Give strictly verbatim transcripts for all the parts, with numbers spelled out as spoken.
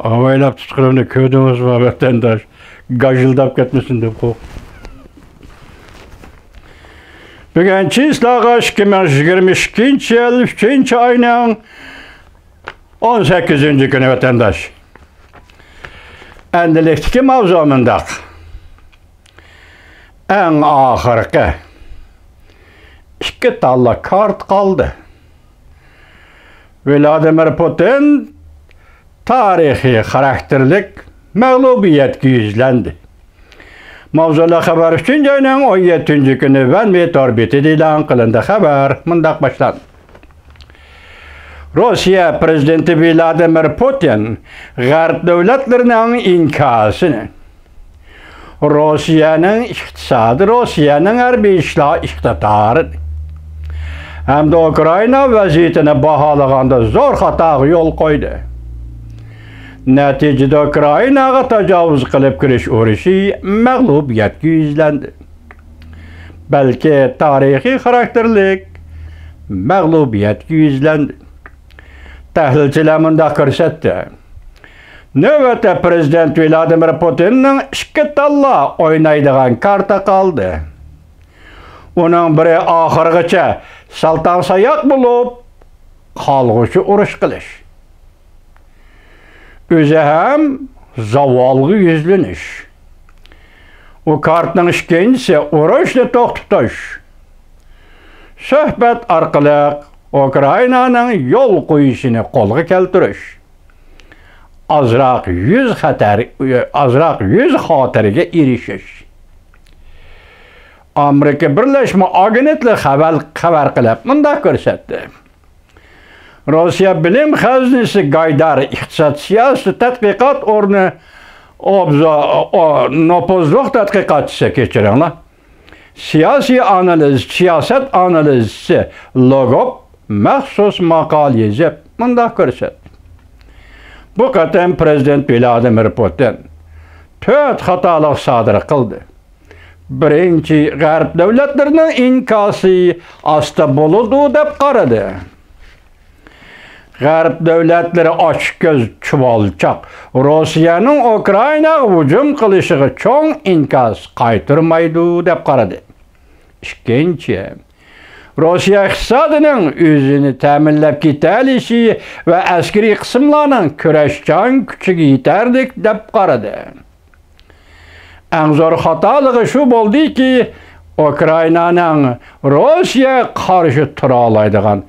ئاۋايلاپ تۇتقىنىمنى كۆردىڭىزمۇ، ۋەتەنداش؟ گاژىلداپ كەتمىسۇن دەپ قورقۇپ. بۈگۈن چىسلاغا ئىككى مىڭ يىگىرمە ئىككىنچى يىل ئۈچىنچى ئاينىڭ ئون سەككىزىنچى كۈنى، ۋەتەنداش. ئەندىلىكتىكى ماۋزۇ مۇنداق. ئەڭ ئاخىرقى ئىككى تاللا كارت قالدى. ۋلادىمىر پۇتىن تارىخىي خاراكتېرلىك مەغلۇبىيەتكە يۈزلەندى. ماۋزۇلۇق خەۋەر ئۈچىنچى ئاينىڭ ئون يەتتىنچى كۈنى ۋەنمى تور بېتىدە ئېلان قىلىندى. خەۋەر مۇنداق باشلاندى. روسىيە پىرېزىدېنتى ۋلادىمىر پۇتىن غەرب دۆلەتلىرىنىڭ ئىنكاسىنى، روسىيەنىڭ ئىقتىسادى، روسىيەنىڭ ھەربىي ئىشلار ئىقتىدارى ھەمدە ئۇكرائىنا ۋەزىيىتىنى باھالىغاندا زور خاتاغا يول قويدى. نەتىجىدە ئۇكرائىناغا تاجاۋۇز قىلىپ كىرىش ئۇرۇشى مەغلۇبىيەتكە يۈزلەندى. بەلكى تارىخىي خاراكتېرلىك مەغلۇبىيەتكە يۈزلەندى. تەھلىلچىلەر مۇنداق كۆرسەتتى. نۆۋەتتە پىرېزىدېنت ۋلادىمىر پۇتىننىڭ ئىككى تاللا ئوينايدىغان كارتا قالدى. ئۇنىڭ بىرى ئاخىرغىچە سالتاڭ ساياق بولۇپ، قالغۇچە ئۇرۇش قىلىش. ئۆزى ھەم زاۋالغا يۈزلىنىش. ئۇ كارتنىڭ ئىككىنچىسى ئۇرۇشنى توختىتىش. سۆھبەت ئارقىلىق ئۇكرائىنانىڭ يول قويۇشىنى قولغا كەلتۈرۈش. ئازراق يۈز خەتەر، ئازراق يۈز خاتىرىگە ئېرىشىش. ئامېرىكا بىرلەشمە ئاگېنتلىقى خەۋەر، خەۋەر قىلىپ مۇنداق كۆرسەتتى. روسىيە بىلىم خەزنىسى گايدار ئىقتىساد سىياسىتى تەتقىقات ئورنى ئوبزو-، ئو-، نوپۇزلۇق تەتقىقاتچىسى، كەچۈرۈڭلار، سىياسىي ئانالىز، سىياسەت ئانالىزچىسى لوگوپ مەخسۇس ماقالە يېزىپ مۇنداق كۆرسەتتى. بۇ قېتىم پىرېزىدېنت ۋلادىمىر پۇتىن تۆت خاتالىق سادىر قىلدى. بىرىنچى، غەرب دۆلەتلىرىنىڭ ئىنكاسى ئاستا بولىدۇ دەپ قارىدى. غەرب دۆلەتلىرى ئاچكۆز چۇۋالچاق، روسىيەنىڭ ئۇكرائىناغا ھۇجۇم قىلىشىغا چوڭ ئىنكاس قايتۇرمايدۇ دەپ قارىدى. ئىككىنچى، روسىيە ئىقتىسادىنىڭ ئۆزىنى تەمىنلەپ كېتەلىشى ۋە ئەسكىرىي قىسىملارنىڭ كۈرەشچان كۈچىگە يېتەرلىك دەپ قارىدى. ئەڭ زور خاتالىقى شۇ بولدىكى، ئۇكرائىنانىڭ روسىيەگە قارشى تۇرالايدىغان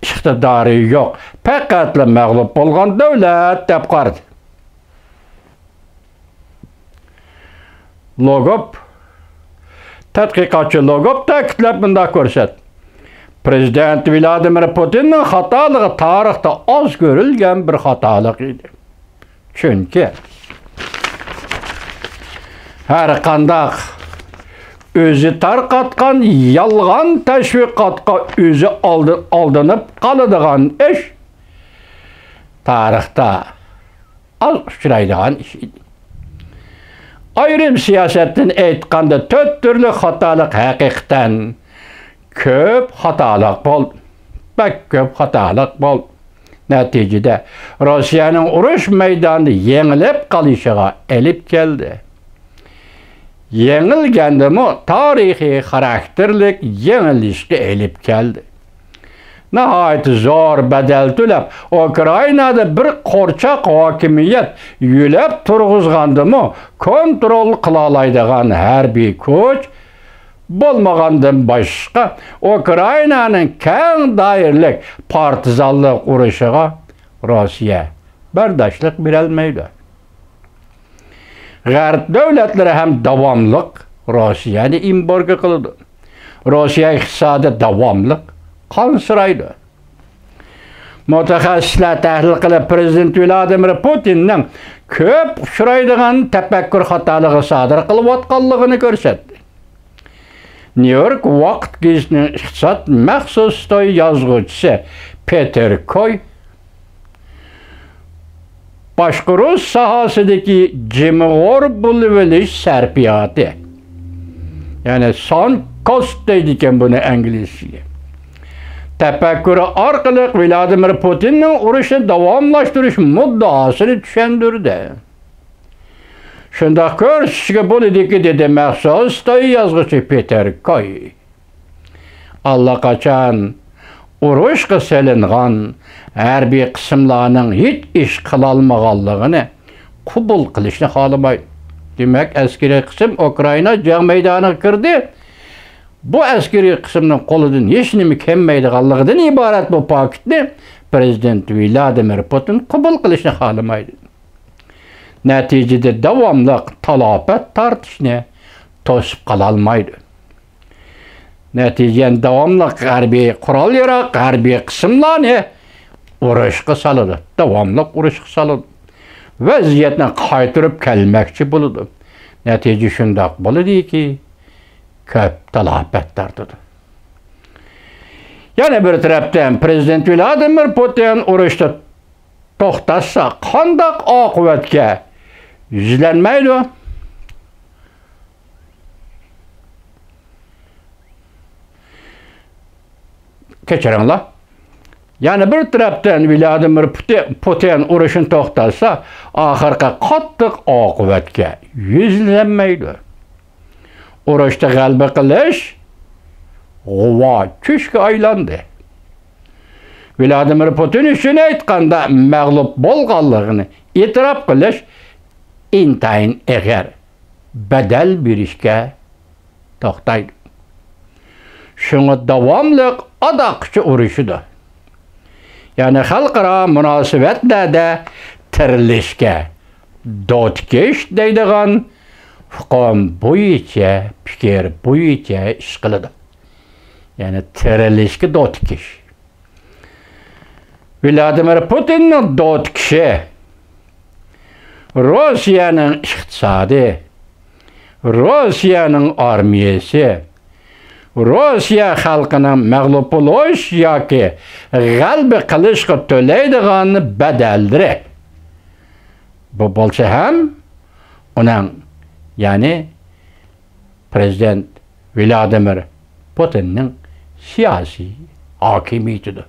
ئىقتىدارى يوق، پەقەتلا مەغلۇپ بولغان دۆلەت دەپ قارىدى. لوگوپ، تەتقىقاتچى لوگوپ تەكىتلەپ مۇنداق كۆرسەتتى. پىرېزىدېنت ۋلادىمىر پۇتىننىڭ خاتالىقى تارىختا ئاز كۆرۈلگەن بىر خاتالىق ئىدى. چۈنكى ھەر قانداق ئۆزى تارقاتقان يالغان تەشۋىقاتقا ئۆزى ئالدى-، ئالدىنىپ قالىدىغان ئىش تارىختا ئاز ئۇچرايدىغان ئىش ئىدى. ئايرىم سىياسەتتىن ئېيتقاندا، تۆت تۈرلۈك خاتالىق ھەقىقەتەن كۆپ خاتالىق بولدى. بەك كۆپ خاتالىق بولدى. نەتىجىدە، روسىيەنىڭ ئۇرۇش مەيدانىدا يېڭىلىپ قېلىشىغا ئېلىپ كەلدى. يېڭىلگەندىمۇ تارىخىي خاراكتېرلىك يېڭىلىشكە ئېلىپ كەلدى. ناھايىتى زور بەدەل تۆلەپ، ئۇكرائىنادا بىر قورچاق ھاكىمىيەت يۆلەپ تۇرغۇزغاندىمۇ، كونترول قىلالايدىغان ھەربىي كۈچ بولمىغاندىن باشقا، ئۇكرائىنانىڭ كەڭ دائىرىلىك پارتىزانلىق ئۇرۇشىغا روسىيە بەرداشلىق بېرەلمەيدۇ. غەرب دۆلەتلىرى ھەم داۋاملىق روسىيەنى ئېمبارگو قىلىدۇ. روسىيە ئىقتىسادى داۋاملىق قانسىرايدۇ. مۇتەخەسسىسلەر تەھلىل قىلىپ، پىرېزىدېنت ۋلادىمىر پۇتىننىڭ كۆپ ئۇچرايدىغان تەپەككۇر خاتالىقى سادىر قىلىۋاتقانلىقىنى كۆرسەتتى. نيۇ يورك ۋاقىت گېزىتىنىڭ ئىقتىساد مەخسۇس توي يازغۇچىسى پېتېر كوي باشقۇرۇش ساھەسىدىكى جىمىغور بولۇۋېلىش سەرپىياتى، يەنى سانك كوست دەيدىكەن بۇنى ئىنگلىزچىگە، تەپەككۇرى ئارقىلىق ۋلادىمىر پۇتىننىڭ ئۇرۇشنى داۋاملاشتۇرۇش مۇددىئاسىنى چۈشەندۈردى. شۇنداق كۆرسىتىشكە بولىدۇكى، دېدى مەخسۇس خىتاي يازغۇچى پېتېر كاي. ئاللىقاچان ئۇرۇشقا سېلىنغان ھەربىي قىسىملارنىڭ ھېچ ئىش قىلالمىغانلىقىنى قوبۇل قىلىشنى خالىمايدۇ. دېمەك، ئەسكىرىي قىسىم ئۇكرائىنا جەڭ مەيدانىغا كىردى. بۇ ئەسكىرىي قىسىمنىڭ قولىدىن ھېچنېمە كەلمەيدىغانلىقىدىن ئىبارەت بۇ پاكىتنى پىرېزىدېنت ۋلادىمىر پۇتىن قوبۇل قىلىشنى خالىمايدۇ. نەتىجىدە داۋاملىق تالاپەت تارتىشنى توسۇپ قالالمايدۇ. نەتىجىدە داۋاملىق ھەربىي قورال-ياراغ، ھەربىي قىسىملارنى ئۇرۇشقا سالىدۇ. داۋاملىق ئۇرۇشقا سالىدۇ. ۋەزىيەتنى قايتۇرۇپ كەلمەكچى بولىدۇ. نەتىجە شۇنداق بولىدۇكى، كۆپ تالاپەت تارتىدۇ. يەنە بىر تەرەپتىن، پىرېزىدېنت ۋلادىمىر پۇتىن ئۇرۇشتا توختاتسا، قانداق ئاقىۋەتكە يۈزلەنمەيدۇ؟ كەچۈرۈڭلار. يەنە بىر تەرەپتىن، ۋلادىمىر پۇتى-، پۇتىن ئۇرۇشنى توختاتسا، ئاخىرقى قاتتىق ئاقىۋەتكە يۈزلەنمەيدۇ. ئۇرۇشتا غەلىبە قىلىش غۇۋا چۈشكە ئايلاندى. ۋلادىمىر پۇتىن ئۈچۈن ئېيتقاندا، مەغلۇپ بولغانلىقىنى ئېتىراپ قىلىش ئىنتايىن ئېغىر بەدەل بېرىشكە توختايدۇ. شۇڭا داۋاملىق ئاداققىچە ئۇرۇشىدۇ. يەنى خەلقئارا مۇناسىۋەتلەردە تىرىلىشكە دو تىكىش دەيدىغان ئۇقۇم بويىچە، پىكىر بويىچە ئىش قىلىدۇ. يەنى تىرىلىشكە دو تىكىش. ۋلادىمىر پۇتىننىڭ دو تىكىشى روسىيەنىڭ ئىقتىسادى، روسىيەنىڭ ئارمىيەسى، روسىيە خەلقىنىڭ مەغلۇپ بولۇش ياكى غەلىبە قىلىشقا تۆلەيدىغان بەدەللىرى. بۇ بولسا ھەم ئۇنىڭ، يەنى پىرېزىدېنت ۋلادىمىر پۇتىننىڭ سىياسىي ھاكىمىيىتىدۇر.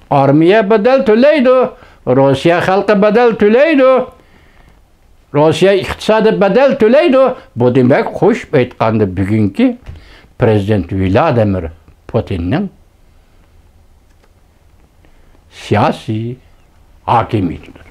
ئارمىيە بەدەل تۆلەيدۇ، روسىيە خەلقى بەدەل تۆلەيدۇ، روسىيە ئىقتىسادى بەدەل تۆلەيدۇ. بۇ دېمەك، قوشۇپ ئېيتقاندا، بۈگۈنكى پىرېزىدېنت ۋلادىمىر پۇتىننىڭ سىياسىي ھاكىمىيىتىدۇر.